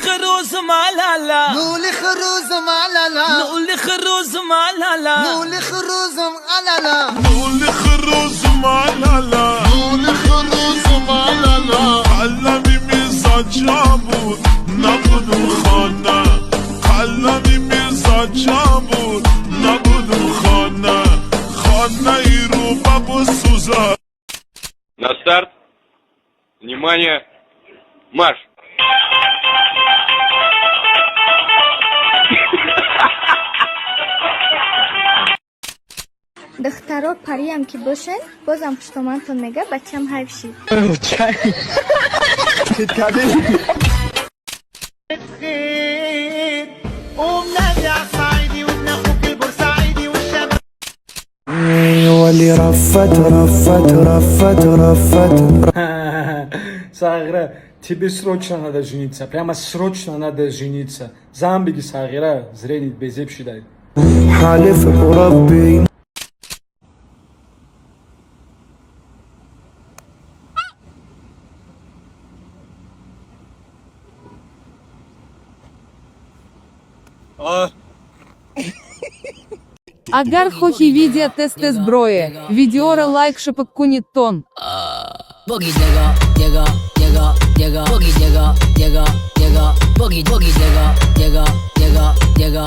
خروز مالالا، نولی خروز مالالا، نولی خروز مالالا، نولی خروز مالالا، نولی خروز مالالا، نولی خروز مالالا. قلمی میزا جا بود نبودم خانه، قلمی میزا جا بود نبودم خانه، خانه ای رو بسوزه. На старт. Внимание. Марш. Духтаро париам ки бошен, бозам хуштомантон мега бачам ҳайф шид. واللي رفت رفت رفت رفت. Сағира, тебе срочно надо жениться. Прямо срочно надо жениться. Зан биги, Сағира, зренит безеб шидай. حالف وربي. Агар хохи видео тесте зброе, видеора лайк шапок кунит тон. Boogie digga, digga, digga, digga, boogie digga, digga, digga, boogie boogie digga, digga, digga, digga.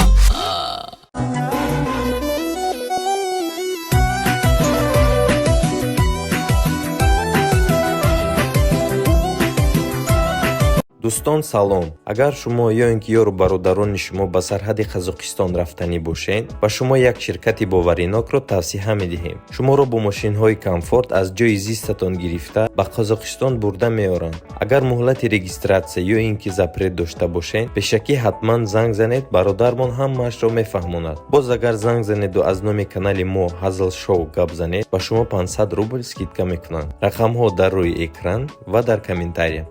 Дӯстон, салом! Агар шумо ё ин ки ёру бародарони шумо ба сарҳади Қазоқистон рафтанӣ бошед, ба шумо як ширкати боваринокро тавсиҳа медиҳем. Шуморо бо мошинҳои комфорт аз ҷои зистатон гирифта, ба Қазоқистон бурда меоранд. Агар муҳлати регистратсия ё ин ки запрет дошта бошед, пешакӣ ҳатман занг занед, бародармон ҳамаашро мефаҳмонад. Боз агар занг занеду аз номи канали мо Ҳазл Шоу гап занед, ба шумо 500 рубл скидка мекунанд. Рақамҳо дар рӯи экран ва дар комментария.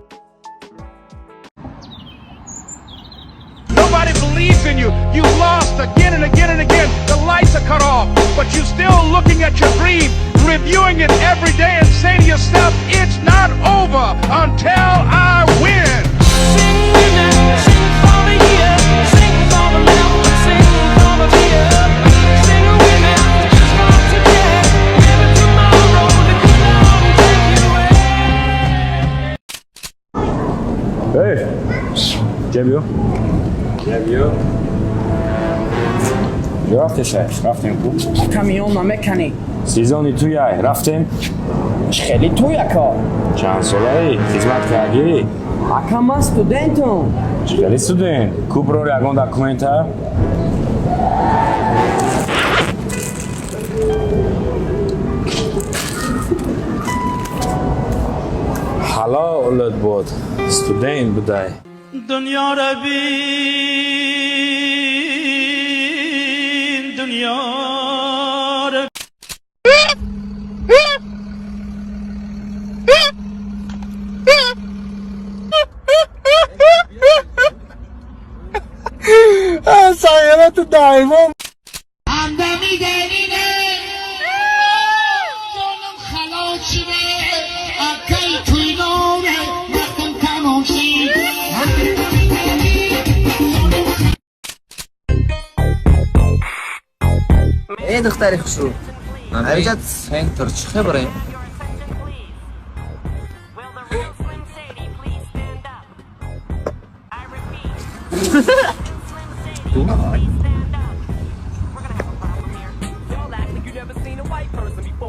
Nobody believes in you. You lost again and again and again. The lights are cut off, but you're still looking at your dream, reviewing it every day and saying to yourself, "It's not over until I win." Sing with me, sing for the year, sing for the love, sing for the beer. Sing with me, just for today. Maybe tomorrow the good Lord will take you away. Эй, ҷабиё, ҷабиё, рафте, шай, рафтем ку. Камион намеканӣ. Сезони туяй, рафтем. Хеле туй, ака. Чанд солаӣ? Хизмат кардӣ? Ака, ман студентум. Чӣ хели студент? Ку бирор ягон документа. Ҳалолат бод, студент будай. Дунё ро бин, дунё ро. Сағира, ту даимо. ҳамдами дарине ҷонам халол шиде, акай туйноме вақтам тамом шид. Эй, духтари хушрӯ, ҳамиҷа центр чӣ хабарем?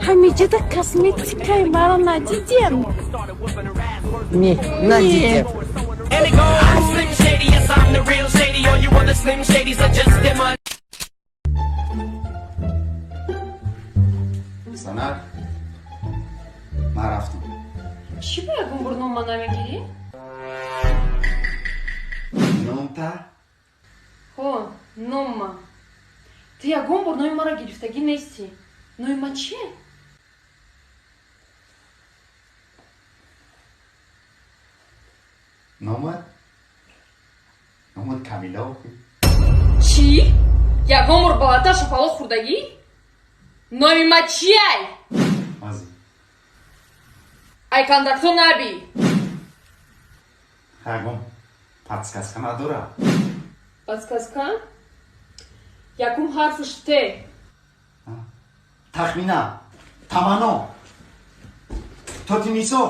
Ҳамиҷада косметикаи маро надидем? Не, надидем. And it goes, I'm Slim Shady, yes, I'm the real Shady. All you other Slim Shadys are just them. Санак, ман рафтам. Чӣ ба ягон бор нома намегирӣ? Номта? Ҳо, нома. Ту ягон бор номи маро гирифтагӣ нестӣ. Номи ма чие? Номат, номат Камила охи. Чӣ? Ягон бор баландтар шапалоқ хӯрдагӣ? Номи ма чиай? Мази. Ай кондактҳо набӣ. Ягон Подсказка надора? Подсказка: якум ҳарфаш Т. Тахмина, Таманно, Тотинисо,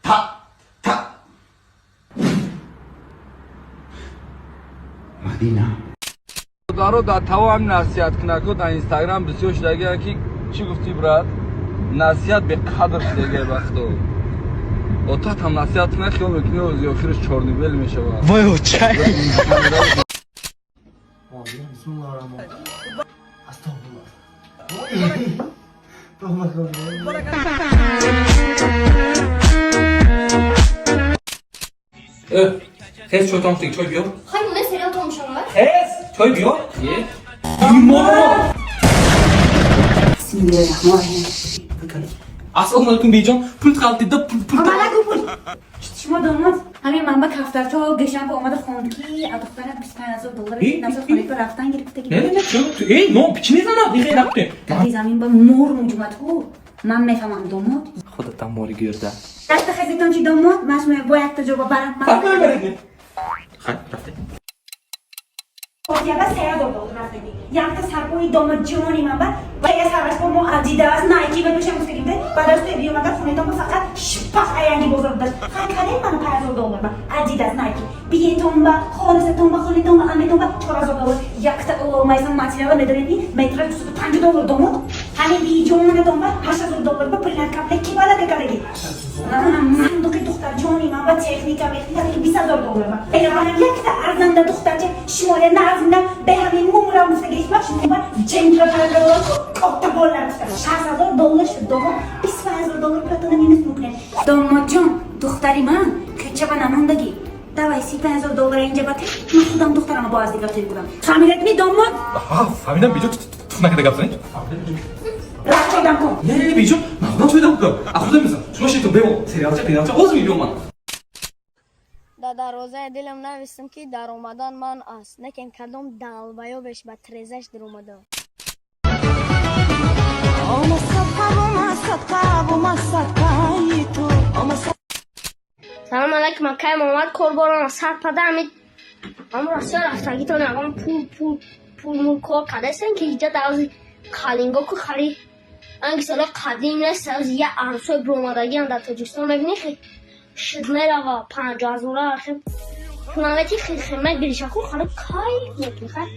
та та Мадина. Даро дар тавам насиҳаткунако дар Инстаграм бисёр шудагия, ки чӣ гуфтӣ, брат, насиҳат беқадр шудагия. Ба худо, отатам насиҳат куна, хиёл мекунӣ ози охираш чёрный бел мешавад. Вой, очай. Бисмиллоҳир роҳмон. Астағфируллоҳ. Тавба қildim. Хез, чой тамом, чой биёр. Хай, ман сериал тамошо мекунам. Хез, чой биёр. Имо. Бисмиллоҳир-раҳмонир-раҳим. Ассалому алайкум, беҷон, пул қалтида, пул, пул. Омада пул. Шумо домод, ҳамин манба кафтарчо гешанба омада хонд, ки духтарат 25 000 доллар насо хонаи рафтан гирифтаги. Не, не, чо, эй, но чӣ мезанад? Ихе нақте. Таги замин ба мор муҷуматҳо. Ман мефаҳмам, домод. Худатам мори гирда. Даста хезитон чи, домод, ман шумо бо якта ҷо ба барам. Хай, рафте. Яба 3000 доллар рафтаги. Якта сарпои домод ҷони ман ба я сараш бо мо Адидас, Найки ба пешам гуфтагим, баъд аз ту биёмада хонетон ба фақат шпах аянги бозор будаш. Хай, кадем мана 5000 доллар ба Адидас, Найки биетон ба холисатон ба хонетон ба аметон ба 4000 доллар. Якта майсан материала медонед, метра 250 доллар, домод. Ҳамин биҷонатон ба 8000 доллар ба бриллиант капле ки балага кадаги. Мандуқи духтарҷони ман ба техника мехника 20 000 доллар ба якта арзанда духтарча шумоя наазмда бе ҳамин мумра гуфтагиш ба шумо ба ҷентра паракадора котта болар гуфта 60 000 доллар шуд, домод. 25 000 доллар пулатона минус мекунед, домодҷон. Духтари ман кӯча ба намондагӣ. Давай, 35 000 доллар инҷа бате, ман худам духтарама бо аз дигар тӯй кунам. Фаҳмидед ми, домод? Фаҳмидам, беҷон, туф накарда гап занед. Рафтодам кун. Не, не, беҷон, ман худам тӯйдам кунам. А худам мезанам. Шумо шитон бемо, сериалча, пеналча, ҳозир мебиём ман. Дар дарвозаи дилам навистам, ки даромадан ман аст, лекин кадом далбаёбеш ба трезаш даромадам. Ома садқа, ома садқа, ома садқаи ту, ома. Салом алайкум, акай Муҳаммад, корборон сар пада ами ам Россия рафтагитон ягон пул мул кор кардастен, ки иҷа дарози калинго ку хари анги сола қадим нест. Аз я арсои биромадагиам дар Тоҷикистон мебинӣ, хи шуд мерава 50 ҳазора, хи пуламети хи мегиришаку хари кайф мекунӣ. Хай,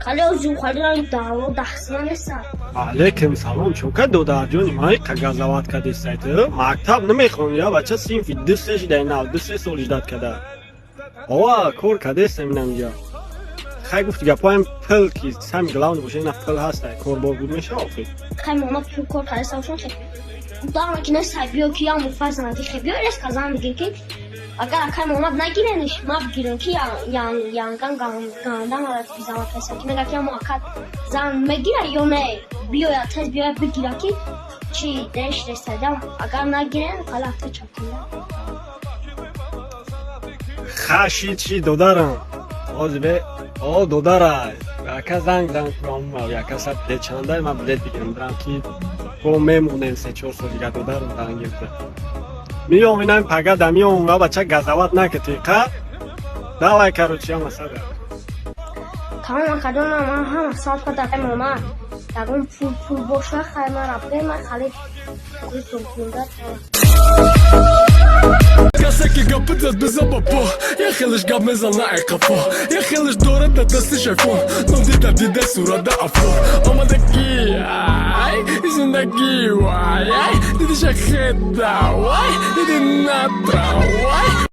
кали озу хари ранг дарво дахсина неста. Алейкум салом, чунка додарҷони ман иқа газават кадистайт. Мактаб намехони, я бача синфи ду се шидай, нав 2-3 сол ждать када. Ова кор кадестем инамҷа. Хай, гуфти гапоем, пул ки самый главный боша, ина пул ҳаста, корбор буд меша охи. Хай, мама, пул кор кардастам, шон хи дарма ки нест. Хай, биё ки яму фарзанди, хи биё резка зан бигир, ки агар акай Муҳаммад нагирениш, ма бигирем, ки янган ганда мара бизама каса, ки мега, ки ямо ака зан мегира ё не, биёя, тез биёя бигира, ки чи деш ресадам, агар нагирен хала афта чакунда. Хаши чи, додарам, ҳозир бе о додара яка занг занг кунам, яка са билет чандай, ман билет бигирам, бирам, ки бо мемонем 3-4 сол дига. Додарам занг гирифта миём, инам пага да миём ва бача газават накати қа. Давай, короче, я масада. Тамом, акаҷонам, ман ҳама сад пада мама ягон пул боша, хай ман рафтем, ман хали гузунда. Касе ки гапи зад, бизан ба по, я хелеш гап мезана ай қафо, я хелеш дорад дар дастиш айфон, ном дида дида сурада афо омадаги, ай зиндагӣ, вай, ай дидиша хеда, вай диди натра, вай.